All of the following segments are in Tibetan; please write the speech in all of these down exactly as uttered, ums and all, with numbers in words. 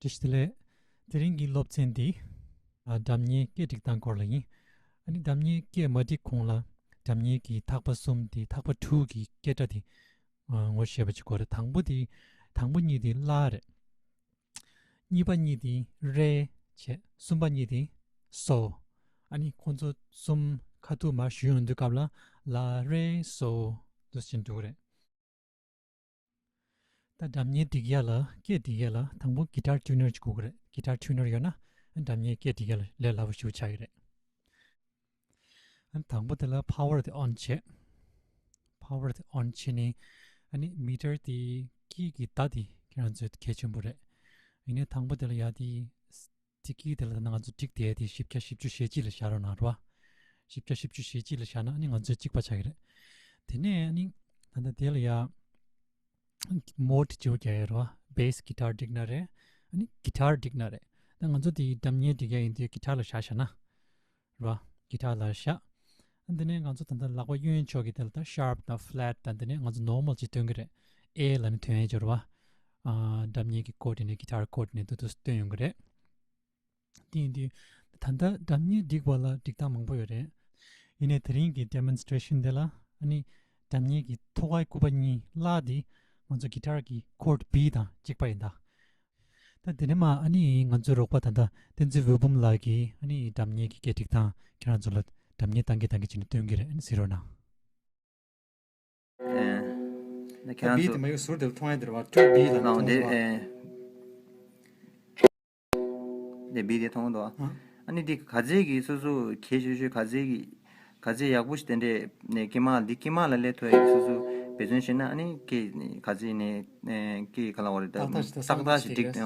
བཀྲ་ཤིས་བདེ་ལེགས། དེ་རིང་གི་སློབ་ཚན་འདི། ཨ། སྒྲ་སྙན་སྐད་སྒྲིག་སྟངས་སྐོར་ལ་ཡིན། ཨ་ནི་སྒྲ་སྙན་སྐད་མ་སྒྲིག་གོང་ལ། སྒྲ་སྙན་གྱི་ཐག་པ་གསུམ་དེ་ཐག་པ་དྲུག་གི་སྐད་སྒྲ་དེ། ཨ། ངོ་ཤེས་པ་ཅིག་དགོས་རེད། དང་པོ་དེ། དང་པོ་གཉིས་དེ་ལ་རེད། གཉིས་པ་གཉིས་དེ་རེད་བྱས། གསུམ་པ་གཉིས་དེ་སོ། ཨ་ནི་ཁོང་ཚོ་གསུམ་ཁ་ཐུག་མར་ཞུ་ཡོང་དུས་སྐབས་ལ། ལ་རེད་སོ། འདུག་སེ་འགྲོ་གི་རེད། ད་སྒྲ་སྙན་སྒྲིག་ཡ་ལ། སྐད་སྒྲིག་ཡ་ལ་དང་པོ་གི་ཊར་ཊུ་ནར་ཅིག་དགོས་ཀྱི་རེད། གི་ཊར་ཊུ་ནར་ཡོད་ན་སྒྲ་སྙན་སྐད་སྒྲིག་ཡ་ལ་ལས་སླ་པོ་ཞེ་པོ་ཆགས་ཀྱི་རེད། ཨ་ནི་དང་པོ་དེ་ལ་པ་ཝར་དེ་ཨོན་བྱས། པ་ཝར་དེ་ཨོན་བྱས་ནས། ཨ་ནི་མི་ཊར་དེ་དཀྱིལ་གྱི་བརྡ་དེ་ཁྱེད་རང་ཚོས་གལ་ཆེན་པོ་རེད། ཡིན་ནའི་དང་པོ་དེ་ལ་ཡ་དེ། དེ་དཀྱིལ་དེ་ལ་ད་ང་ཚོ་སྒྲིག་བསྡད་དེ་བཞི་བརྒྱ་བཞི་བཅུ་ཞེ་གཅིག་ལ་བཞག་རོགས་གནང་རོགས། བཞི་བརྒྱ་བཞི་བཅུ་ཞེ་གཅིག་ལ་བཞག་ན་ཨ་ནི་ང་ཚོའི་གཅིག་པ་ཆགས་ཀྱི་རེད། དེ་ནས་ཨ་ནི་ད་ལྟ་དེ་ལ་ཡ་མོ་ཌི་བརྗེ་པོ་རྒྱག་ཡ་རེད་བ། བེ་སི་གི་ཊར་སྒྲིག་ན་རེད། ཨ་ནི་གི་ཊར་སྒྲིག་ན་རེད། ད་ང་ཚོ་དེ་སྒྲ་སྙན་སྒྲིག་ཡ་ཡིན་དུས་གི་ཊར་ལ་བཞག་བཞག་ན་རེད་བ། གི་ཊར་ལ་བཞག། ཨ་འདི་ནས་ང་ཚོ་ད་ལྟ་ལག་པ་གཡོན་ཕྱོགས་ཀྱི་དེ་ལ་ད་ཤརབ་དང་ཕ་ལེ་ཊི་དང་འདི་ནས་ང་ཚོ་ནོར་མལ་ཅིག་སྟོན་གྱི་རེད། ཨེ་ལབ་ནས་ཐོན་ཡ་ཅིག་རེད་བ། ཨ། སྒྲ་སྙན་གྱི་ཀོཌ་ནས་གི་ཊར་ཀོཌ་ནས་འདུག་འདུག་སྟོན་ཡོང་གི་རེད། དེ་ཡིན་དུས། ད་ལྟ་སྒྲ་སྙན་སྒྲིག་པ་ལ་སྒྲིག་སྟངས་མང་པོ་ཡོད་རེད། ཡིན་ནའི་དེ་རིང་གི་ཌེ་མོན་སི་ཊེ་རེ་ཤན་འདི་ལ་ཨ་ནི་སྒྲ་སྙན་གྱི་ཐོག་ཁའི་སྐུད་པ་གཉིས་ལ་དེ་ང་ཚོ་གི་ཊར་གྱི་ཀོཌ་བི་དང་གཅིག་པ་ཡིན་ད། ད་དེ་ནས་མ་ཨ་ནི་ང་ཚོའི་རོགས་པ་ད་ལྟ་བསྟན་འཛིན་འོད་འབུམ་ལགས་ཀྱིས་ཨ་ནི་སྒྲ་སྙན་གྱི་སྐད་སྒྲིག་སྟངས་ཁྱེད་རང་ཚོ་ལ་སྒྲ་སྙན་བཏང་གི་བཏང་གི་བྱས་ནས་སྟོན་གྱི་རེད། ཨ་ནི་གཟིགས་རོགས་གནང་། ཨེ། ད་ཁྱེད་རང་བི་ཚོ་དེ་མ་ཡོད་ཟུར་དེར་མཐོང་ཡ་དེ་རེད་བ། ཊུ་བི་ལ་ལའོ་མཐོང་དེ་བ། ཨེ། དེ་བི་དེ་མཐོང་འདུག་ཨ། ཨ་ནི་དེ་ག་ཚད་ཀྱི་སོ་སོ་གལ་ཆེ་ཤོས་ག་ཚད་ཀྱི་ག་ཚད་ཡག་པོ་ཞིག་དེ་འདྲས་ནས་དཀྱིལ་མ་འདི་དཀྱིལ་མ་ལ་སླེབས་ཐུབ་ཡ་གི་སོ་སོ་འབད་བརྩོན་བྱས་ན་ཨ་ནི་སྐད་ག་ཚད་ནས་ཨེ་སྐད་ག་ལ་བ་རེད་ད། ཏག་ཏག་ཞིག་ཏག་ཏག་ཞིག་སྒྲིག་སྟེ་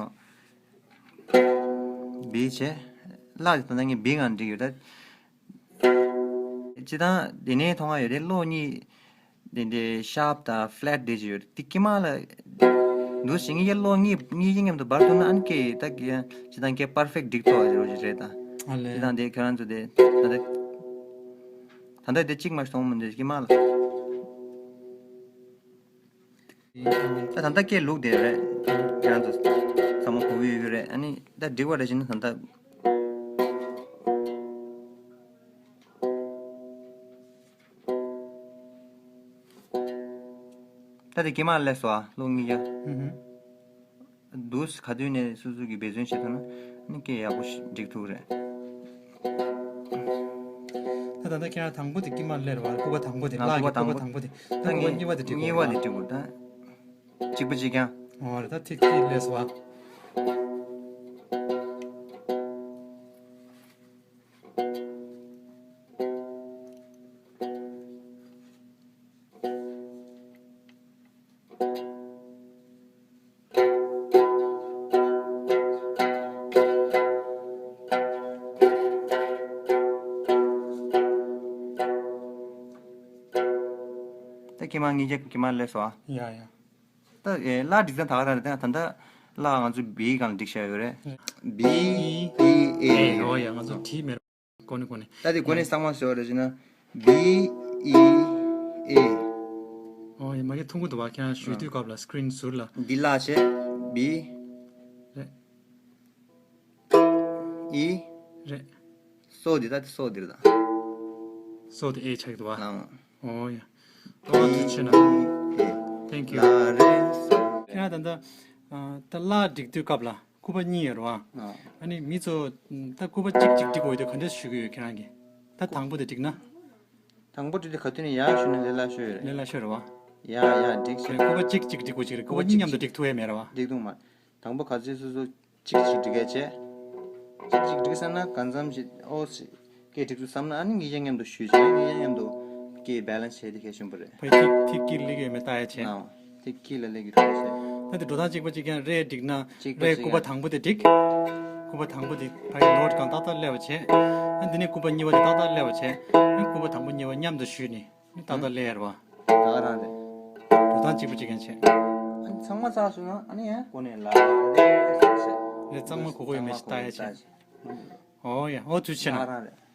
བི་བྱས། ལ་དེ་ད་ལྟ་ངས་བི་ངང་སྒྲིག་ཡོད་ད། སྤྱིར་བཏང་དེ་ནས་མཐོང་བ་ཡོད་རེད། གློག་གཉིས་དེ་འདྲའི་ཤརབ་དང་ཕ་ལེ་ཊི་དེ་ཅིག་ཡོད་རེད། དེ་དཀྱིལ་མ་ལ་འདུག་སེ་གཉིས་ཀ་གློག་གཉིས་གཉིས་ཀ་མཉམ་དུ་འབར་ཐུབ་ན་ཨ་ནི་སྐད་ད་གི་སྤྱིར་བཏང་སྐད་པར་ཕེག་ཊི་སྒྲིག་ཐུབ་པ་རེད་ད། ཨ་ལས། སྤྱིར་བཏང་དེ་ཁྱེད་རང་ཚོ་དེ་ད་ལྟ་ད་ལྟ་དེ་གཅིག་མ་ཞིག་མཐོང་མི་འདུག་དཀྱིལ་མ་ལ། ད་ད་ལྟ་སྐད་ལུག་དེ་རེད། ཁྱེད་རང་ཚོ་ཚང་མ་གོ་གི་ཡོད་ཀྱི་རེད། ཨ་ནི་ད་འགྲིག་པ་རེད་བྱས་ན་ད་ལྟ། ད་དེ་དཀྱིལ་མ་སླེབས་སོང་ཨ། གློག་གཉིས་ཀ། ཨུ་ཧུ། འདུག་སེ་ག་དུས་ནས་སོ་སོ་གིས་འབད་བརྩོན་བྱེད་ཐུབ་ན་ནི་སྐད་ཡག་པོ་ཞིག་འགྲིག་ཐུབ་རེད། ད་ད་ལྟ་ཁྱེད་རང་དང་པོ་དེ་དཀྱིལ་མ་སླེབས་རེད་བ། སྐུད་པ་དང་པོ་དེ། ང་ལག་གི་སྐུད་པ་དང་པོ་དེ། ད་སྐུད་པ་གཉིས་པ་དེ་འགྲིག་གོ། གཉིས་པ་དེ་འགྲིག་གོ་ད། གཅིག་པ་གཅིག་རྐྱང་། འོ་རེད། ད་ཐིག་ཐིག་སླེབས་སོང་བ། ད་དཀྱིལ་མ་གཉིས་ཀ་དཀྱིལ་མ་སླེབས་སོང་ཨ། ཡ་ཡ། ད་ཨེ་ལ་སྒྲིག་སྟངས་ད་ག་རང་རེད། ད་ད་ལྟ་ལ་ང་ཚོ་བིའི་སྒང་ལ་སྒྲིག་བཞག་ཡོད་རེད། བི་ཨི་ཨེ། ཨོ་ཡ། ང་ཚོ་བྲིས་མེད། གོ་ནི་གོ་ནི། ད་དེ་གོ་ནི་ཚང་མ་བཟོ་རེད་ཟེར་ན། བི་ཨི་ཨེ། ཨོ་ཡ། མ་གི་མཐོང་གི་འདུག་བ། ཁྱེད་རང་ཞུ་དུས་སྐབས་ལ་སི་ཀི་རིན་ཟུར་ལ། འདི་ལ་བྱས། བི་རེད། ཨི་རེད། སོ་འདི་ད་དེ་སོ་འདི་རེད་ད། སོ་འདི་ཨེ་ཆགས་འདུག་བ། ཨང་། ཨོ་ཡ། ཨོ་ཐུགས་རྗེ་ཆེ་གནང་། Thank you། ལ་རེད་སོ། ཁྱེད་རང་ད་ལྟ་ཨ་ད་ལ་སྒྲིག་དུས་སྐབས་ལ། སྐུད་པ་གཉིས་ཡོད་རེད་བ། ཨ། ཨ་ནི་མི་ཚོ་ད་སྐུད་པ་གཅིག་གཅིག་སྒྲིག་དགོས་ཡོད་དུས་ག་འདྲས་ཞུ་གི་ཡོད་ཁྱེད་རང་གིས། ད་དང་པོ་དེ་སྒྲིག་ན། དང་པོ་སྒྲིག་དུས་ག་དུས་ནས་ཡག་ཞུ་ན་ལས་སླ་ཤོས་ཡོད་རེད། ལས་སླ་ཤོས་རེད་བ། ཡ་ཡ་སྒྲིག་བྱས། སྐུད་པ་གཅིག་གཅིག་སྒྲིག་དགོས་ཅིག་རེད། སྐུད་པ་གཉིས་མཉམ་དུ་སྒྲིག་ཐུབ་ཡས་མེད་རེད་བ། སྒྲིག་ཐུབ་མ། དང་པོ་ག་ཚོད་སོ་སོ་གཅིག་གཅིག་སྒྲིག་ཡས་བྱས། གཅིག་གཅིག་སྒྲིག་བསམ་ན་གང་འཚམ་ཞིག་ཨོ་ཞིག་སྐད་སྒྲིག་ཚུལ་བསམ་ན་ཨ་ནི་གཉིས་ཀ་མཉམ་དུ་ཞུས་བྱས་གཉིས་ཀ་མཉམ་དུ་སྐད་བེ་ལན་སི་བྱས་ཏེ་གལ་ཆེན་པོ་རེད། ཕ་ཡི་ཐིག་ཐིག་དཀྱིལ་སླེབས་ཡོད་མེད་ལྟ་ཡ་བྱས། ཨང་། ཐིག་དཀྱིལ་ལ་སླེབས་ཀྱི་འདུག་ཟེར། ད་དེ་འགྲོ་སྟངས་གཅིག་པ་གཅིག་རྐྱང་རེད་སྒྲིག་ན། གཅིག་པ་རེད་གཅིག་སྐུད་པ་རྐྱང་དང་པོ་དེ་སྒྲིག་སྐུད་པ་དང་པོ་དེ་ཕ་ཡི་ནོ་ཊི་སྒང་ཏག་ཏག་སླེབས་པ་བྱས། ཨ་འདི་ནས་སྐུད་པ་གཉིས་པ་དེ་ཏག་ཏག་སླེབས་པ་བྱས། ཨ་སྐུད་པ་དང་པོ་གཉིས་པ་མཉམ་དུ་ཞུས་ནས་ནི་ཏག་ཏག་སླེབས་ཡ་རེད་བ། ད་ག་རང་རེད། འགྲོ་སྟངས་གཅིག་པ་གཅིག་རྐྱང་བྱས། ཨ་ནི་ཚང་མ་ཚར་སོང་ན་ཨ་ནི་ཡང་གོ་ནས་ལ་ལ་ལ་ལ་ཟེར། རེད། གཙང་མ་གོ་གོ་ཡོད་མེད་ཞིག་ལྟ་ཡ་བྱས། ཨོ་ཡ། ཨོ་ཐུགས་རྗེ་ཆེ་གནང་། ད་ག་རང་རེད།